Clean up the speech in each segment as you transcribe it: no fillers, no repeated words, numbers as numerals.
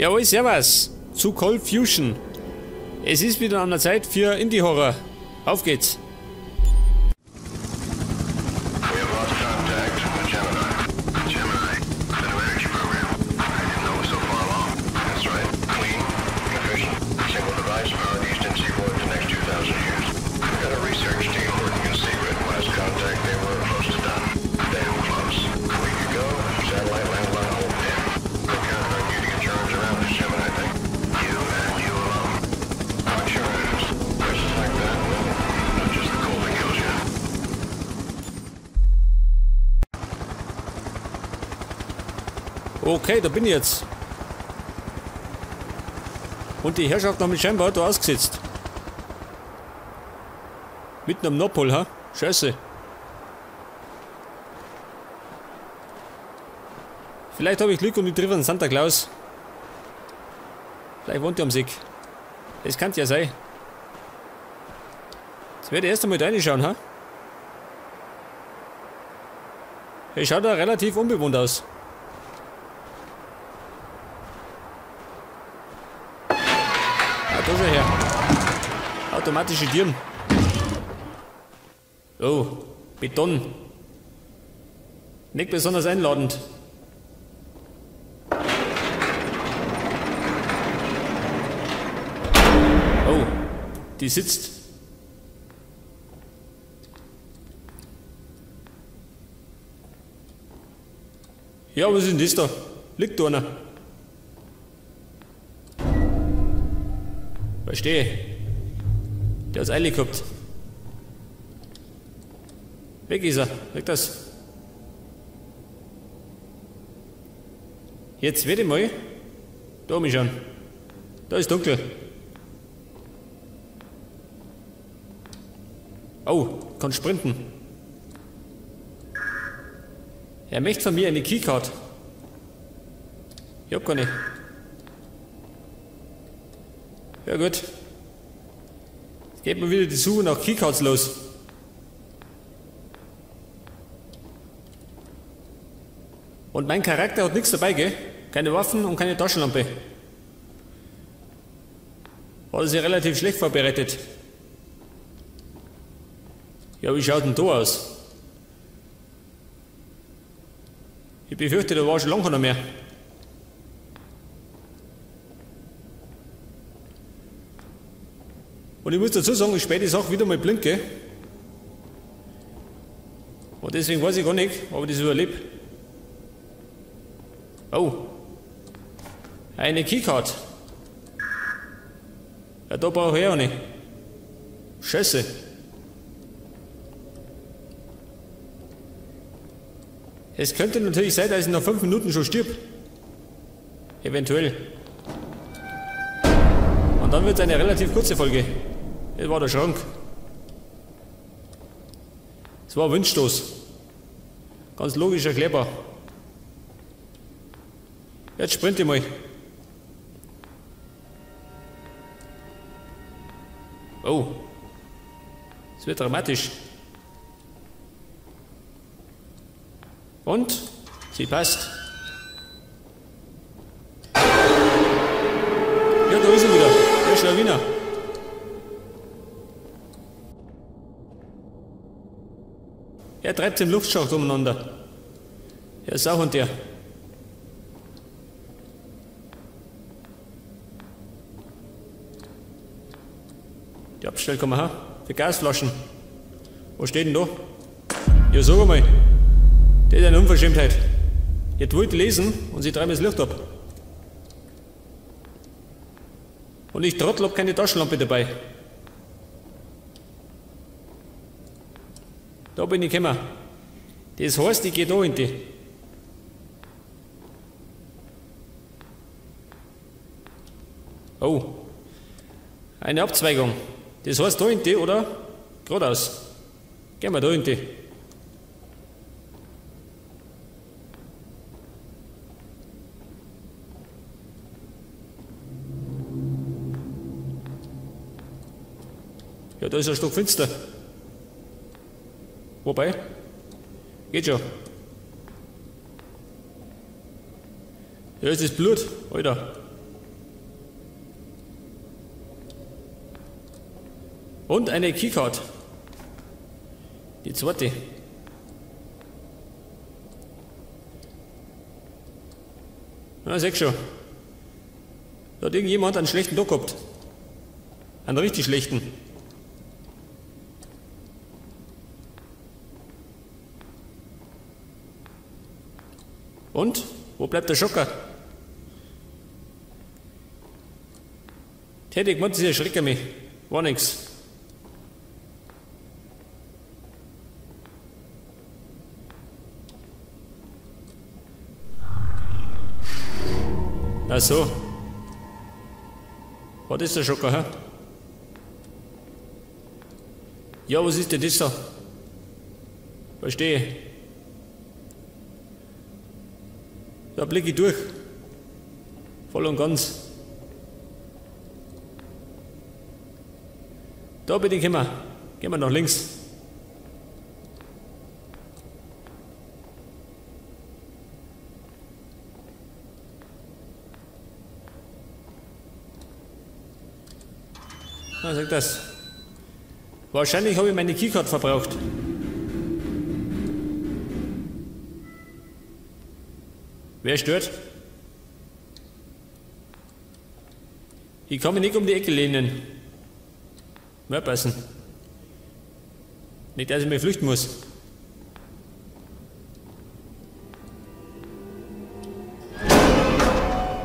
Jawohl, servus zu Cold Fusion. Es ist wieder an der Zeit für Indie-Horror. Auf geht's. Okay, da bin ich jetzt. Und die Herrschaft haben mich scheinbar da ausgesetzt. Mitten am Nordpol, ha? Scheiße. Vielleicht habe ich Glück und ich treffe einen Santa Claus. Vielleicht wohnt er am Sieg. Das kann ja sein. Jetzt werde ich erst einmal da reinschauen, ha? Es schaut da relativ unbewohnt aus. Da schon her. Automatische Türen. Oh, Beton. Nicht besonders einladend. Oh, die sitzt. Ja, was ist denn das da? Liegt da einer? Verstehe. Der hat's eilig gehabt. Weg ist er. Weg das. Jetzt werde ich mal da mich schauen. Da ist dunkel. Oh, kann sprinten. Er möchte von mir eine Keycard. Ich hab keine. Ja gut. Jetzt geht mal wieder die Suche nach Keycards los. Und mein Charakter hat nichts dabei, gell? Keine Waffen und keine Taschenlampe. War das ja relativ schlecht vorbereitet. Ja, wie schaut denn da aus? Ich befürchte, da war schon lange keiner mehr. Und ich muss dazu sagen, ich späte die Sache wieder mal blind, gell? Und deswegen weiß ich gar nicht, ob ich das überlebe. Oh. Eine Keycard. Ja, da brauche ich auch nicht. Scheiße. Es könnte natürlich sein, dass ich nach 5 Minuten schon stirb. Eventuell. Und dann wird es eine relativ kurze Folge. Das war der Schrank. Das war ein Windstoß. Ganz logisch erklärbar. Jetzt sprinte ich mal. Oh. Es wird dramatisch. Und? Sie passt. Ja, da ist er wieder. Der Schlawiner. Er treibt den Luftschacht umeinander. Er ist auch und der. Die Abstellkammer, ha? Die Gasflaschen. Was steht denn da? Ja, sag einmal. Das ist eine Unverschämtheit. Jetzt wollte ich lesen und sie treiben das Licht ab. Und ich Trottel hab keine Taschenlampe dabei. Da bin ich gekommen. Das heißt, ich gehe da in die. Oh. Eine Abzweigung. Das heißt da in die, oder? Geradeaus. Gehen wir da in die. Ja, da ist ein Stück finster. Wobei, geht schon. Ja, es ist Blut, Alter. Und eine Keycard. Die zweite. Na, seh schon. Da hat irgendjemand einen schlechten Tag gehabt. Einen richtig schlechten. Und? Wo bleibt der Schocker? Tätig, man, das erschreckt mich. War nix. Ach so. Was ist der Schocker, hä? Ja, was ist denn das da? Verstehe. Da blicke ich durch. Voll und ganz. Da bitte gehen wir. Gehen wir nach links. Na, sag das. Wahrscheinlich habe ich meine Keycard verbraucht. Wer stört? Ich kann mich nicht um die Ecke lehnen. Mehr passen. Nicht, dass ich mich flüchten muss.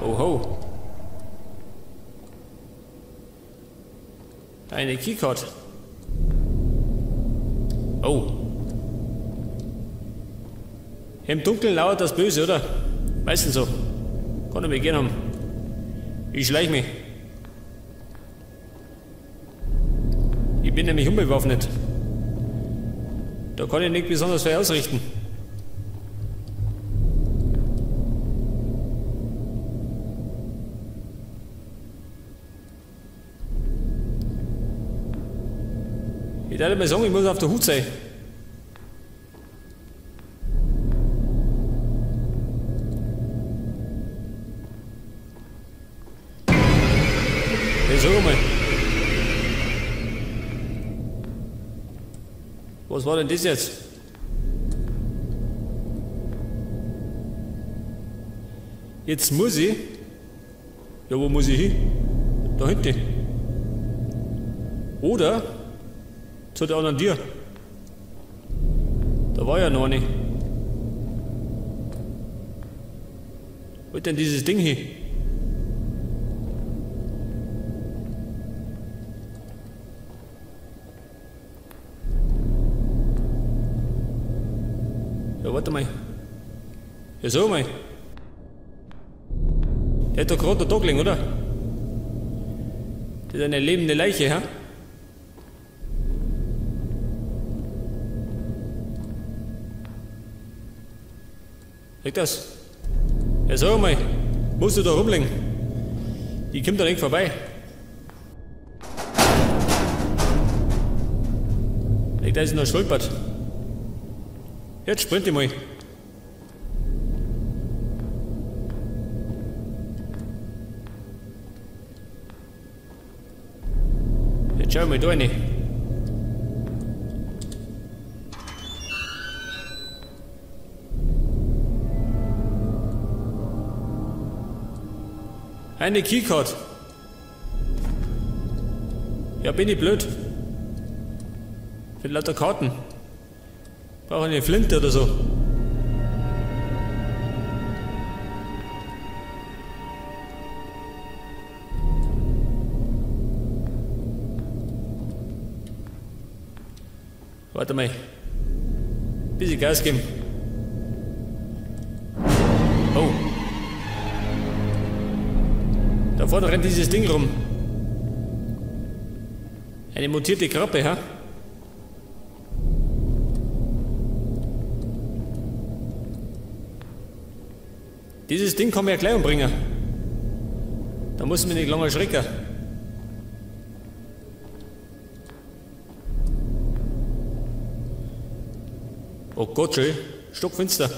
Oho. Eine Keycard. Oh. Im Dunkeln lauert das Böse, oder? Meistens so. Kann ich mich gern haben. Ich schleich mich. Ich bin nämlich unbewaffnet. Da kann ich nicht besonders viel ausrichten. Ich darf mal sagen, ich muss auf der Hut sein. Hey, sag mal. Was war denn das jetzt? Jetzt muss ich. Ja, wo muss ich hin? Da hinten. Oder zu der anderen Tür. Da war ja noch eine. Wo ist denn dieses Ding hier? Ja, warte mal. Ja, so mal. Der hat doch gerade da gelegen, oder? Das ist eine lebende Leiche, hä? Sag das. Ja, sag mal, musst du da rumliegen? Ich komm da nicht vorbei. Da ist noch stolpert. Jetzt sprint ich mal. Jetzt schau ich mal da rein. Eine Keycard. Ja, bin ich blöd. Für lauter Karten. Brauche eine Flinte oder so. Warte mal. Bisschen Gas geben. Oh. Da vorne rennt dieses Ding rum. Eine mutierte Krabbe, ha? Dieses Ding kann man ja gleich umbringen. Da muss man nicht lange erschrecken. Oh Gott, schön. Stockfinster.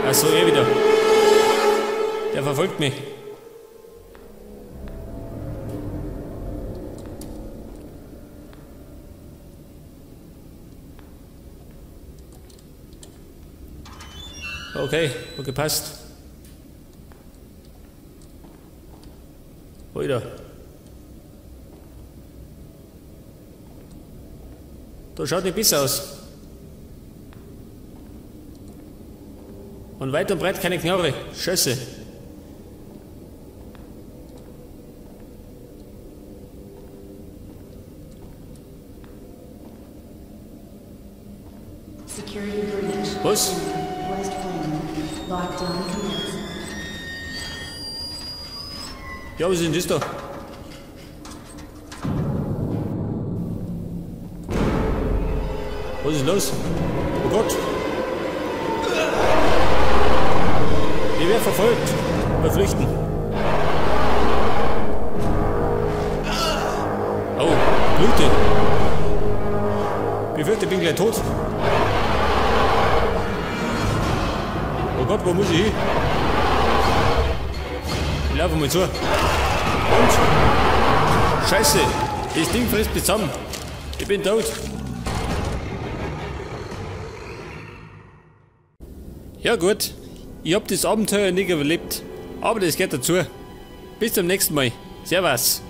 Ach so, eh wieder. Der verfolgt mich. Okay, hat gepasst. Alter. Da schaut nicht besser aus. Und weit und breit keine Knarre. Scheiße. Was? Ja, was ist denn das da? Was ist los? Oh Gott! Ich werde verfolgt. Wir flüchten. Oh, Blute. Ich befürchte, ich bin gleich tot. Oh Gott, wo muss ich hin? Ich laufe mal zu. Und? Scheiße! Das Ding frisst mich zusammen. Ich bin tot. Ja gut, ich hab das Abenteuer nicht überlebt, aber das gehört dazu. Bis zum nächsten Mal. Servus.